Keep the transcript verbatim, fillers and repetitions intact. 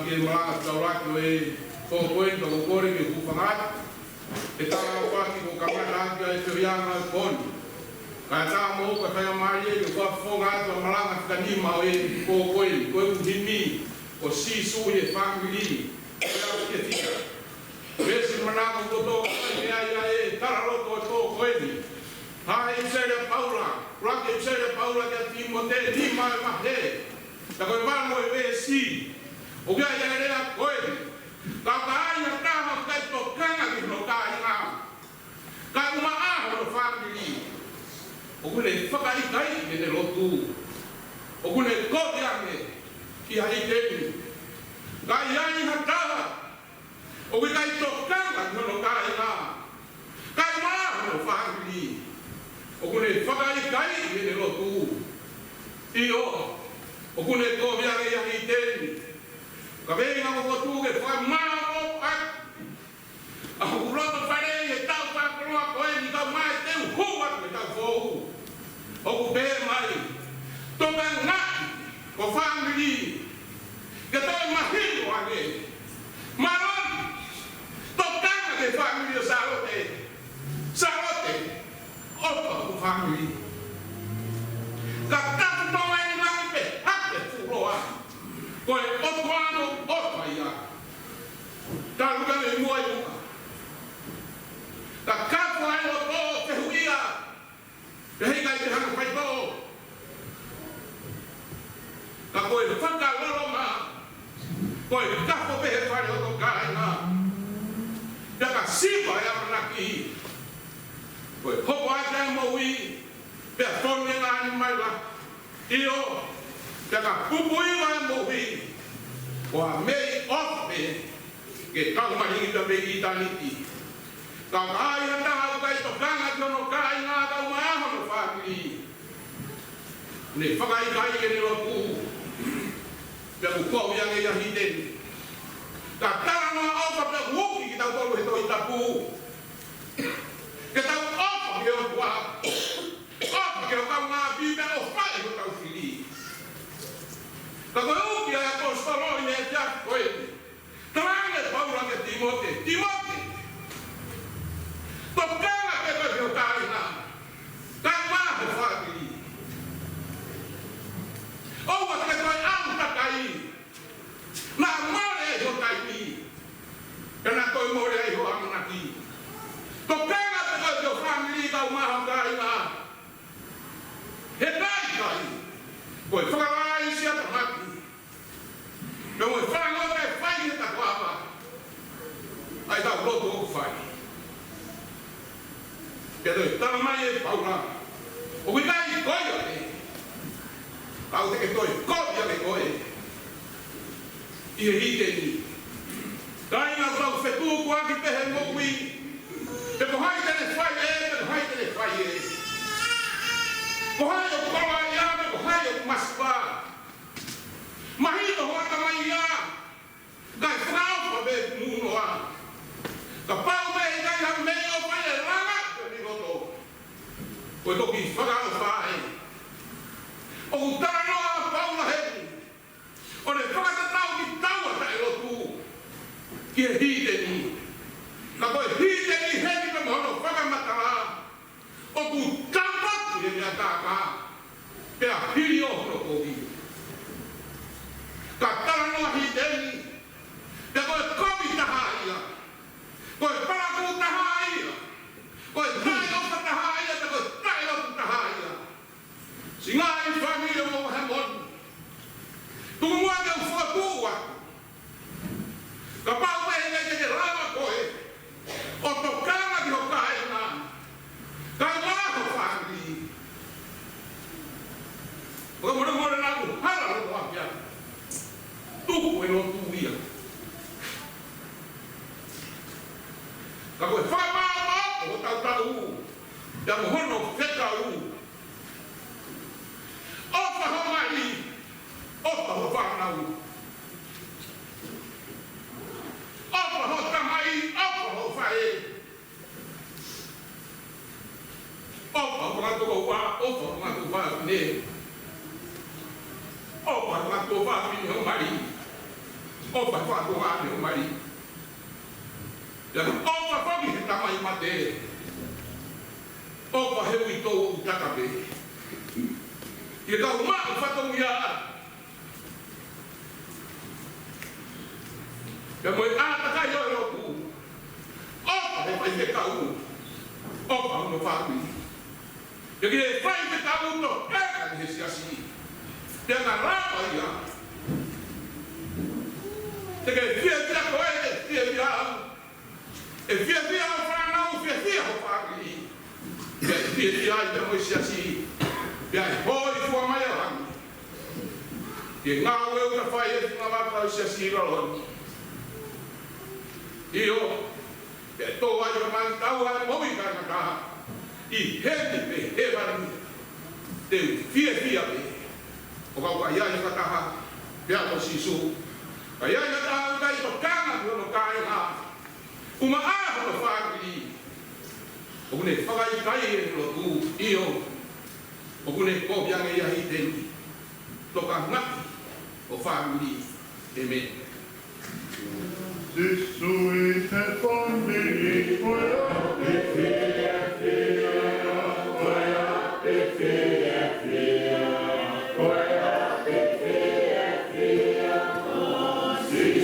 Ke malanga taulaki ʻo e pō ko eni, ka u kole ke u hūfanga atu. He talaʻofa ko e kamata ʻaki ʻa e feohiʻanga ʻo e pō ni. Kae ʻatā mo au ka faingamālie ke u fakafofonga atu ʻa e malanga fika nima ʻo e pō ko eni, ko e ʻuhinga ko Sīsū ʻi he fāmili. Ko e ʻapi ke fika. Veesi manako kotoa ʻoku ʻi ai ʻa e talaloto ʻo e pō ko eni. Hā e ʻipiseli ʻa Paula, ʻuluaki ʻipiseli ʻa Paula kia Tīmote, nima ʻo e vahe. Ka ko e valu ʻo e veesi, ʻoku ʻi ai ʻa e lea ko eni: Ka ʻi ai ha taha ʻoku ʻikai tokanga ki hono kāinga, kae ʻumaʻā hono fāmili, ʻoku ne fakaʻikaiʻi ʻene lotu, ʻoku ne kovi ange ʻi ʻĪteni. Ka ʻi ai ha taha ʻoku ʻikai tokanga ki hono kāinga, kae ʻumaʻā hono fāmili, ʻoku ne fakaʻikaiʻi ʻene lotu, ʻio, ʻoku ne kovi ange ʻi ʻĪteni. Kaveinga ʻoku ou tuku ke fakamālō atu ʻa hoku loto fale ʻi he taʻu fakakoloa ko eni, kae ʻumaʻā e teu hū atu he taʻu foʻou. ʻOku pehē mai: Tokangaʻi ho fāmili ke toe mahino ange. Mālō, tokanga ki he fāmili ʻo Sālote. Sālote, ʻofa ho fāmili. Ka tapu tonga ʻi langi pē hake fuoloa, ko e ʻOtua ʻoku ʻofa ia. Talu ka ne mua i uka. Ka ka ko ai ʻo tō te huia, pea heʻikai te hanga faitoʻo. Ka ko e fakaloloma, ko e kafo pē he fale ʻo ho kāinga, pea ka siva e ʻamanaki, ko e hoko atu e moʻui, pea tonu e ngaahi maila. ʻIo, pea ka pupuiva e moʻui, ko ha meʻi ʻofa pē ke tau malingi pea mei ʻitāniti. Ka ʻi ai ha taha ʻoku ʻikai tokanga ki hono kāinga kae ʻumaʻā hono fāmili, ne fakaʻikaiʻi ʻene lotu, pea ʻoku kovi ange ʻi ʻĪteni. Ka talanoa ʻofa pea ʻoku uki kitautolu he Tohi Tapu ke tau ʻofa ki he ʻOtua, ʻofa ki hotau kaungāʻapi, pea ʻofa ki hotau fili. Ka ko e uki ʻa e ʻaposetolo ʻi he efiafi ko eni. Talaange ʻe Paula kia Tīmote: Tīmote, tokanga pē koe ki ho kāinga, kae ʻumaʻā ho fāmili. ʻOua te ke toe ʻalu takai. Naʻa mole ai ho taimi, pea naʻa toe mole ai ho ʻamanaki. Tokanga pē koe ki ho fāmili kae ʻumaʻā ho kāinga. He ʻikai, ʻikai, ko e fakalaisi ʻa e ʻatamai, pea mo e fānau ʻe fai he takuava ʻa ʻetau lotu ʻoku fai. Pea toe tala mai ʻe Paula: ʻOku ʻikai ko ia ē, ka ʻoku te ke toe kovi ange koe ʻi he ʻĪteni. Kāinga, ʻoku tau fetukuaki pē he moʻui, pe ko hai te ne fai ē, pe ko hai te ne fai ē. Ko hai ʻoku koloaʻia, pe ko hai ʻoku masiva. Mahino ho ʻatamai ia, kae fakaʻofa pē mui noa. Kapau ʻe ʻikai ha meʻi ʻoku fai, ʻe langa pē mei loto. Ko e toki fakaʻofa ē. ʻOku talanoa ʻa Paula heni ʻo ne fakatatau kitaua taʻelotu ki he ʻĪteni. Ka ko e ʻĪteni heni pea mo hono fakamatala, ʻoku tāpuaki he meʻa kākā, pea hili ʻo hono kovi. Ka talanoa ʻĪteni, pea ko e kovi taha ia, ko e palakū taha ia, ko e taʻeʻofa taha ia, pea ko e taʻelotu taha ia. Siʻi ngaahi fāmili ʻo Heamoni, tuku muʻa ke u fokotuʻu atu. Kapau ʻe ʻikai te ke lava koe ʻo tokanga ki ho kāinga, kae ʻumaʻā ho fāmili, fakamolemole naʻa ku hala loto ʻapiako. Tuku e lotu ia. Ka ko e fakamāʻopoʻopo hotau taʻu, pea mo hono fekau. ʻOfa ho mali, ʻofa ho fānau. ʻOfa ho tamai, ʻofa ho faʻē. ʻOfa ho ngaahi tokoua, ʻofa ho ngaahi tuofāfine. ʻOfa ho ngaahi tuofāfine ho mali. ʻOfa he fatongia ʻo e mali. Pea ʻofa foki he tamai mate. ʻOfa he uitou ʻoku tata pē. Ke kau maʻu fatongia. Pea mo e ʻātakai ʻo e lotu. ʻOfa he faifekau. ʻOfa hono fāmili. Pea ke fai ke tau to peka he siasi. Pea ka lava ia. Te ke fiefia koe, ʻe fiefia au. ʻE fiefia hoʻo fānau, fiefia hoʻo fāmili. Pea ʻe fiefia ai pea mo e siasi. Pea ʻe hōifua mai ʻa langi. Ke ngāue ʻoku ta fai ʻe fungavaka ʻo e siasi ʻi lalo ni. ʻIo. Pea tō ai ʻa e mali tau ʻa e moʻui taʻengata. ʻI heni pe hēvani. Te u fiefia pē. ʻO kapau ʻe ʻi ai ha taha. Pea ko Sīsū. Ka ʻi ai ha taha ʻoku ʻikai tokanga ki hono kāinga. ʻUmaʻā hono fāmili. ʻOku ne fakaʻikaiʻi e lotu. ʻIo. ʻOku ne kovi ange ia ʻi he temi. Tokangaʻi ho fāmili. ʻĒmeni. Sīsū ʻi he fāmili.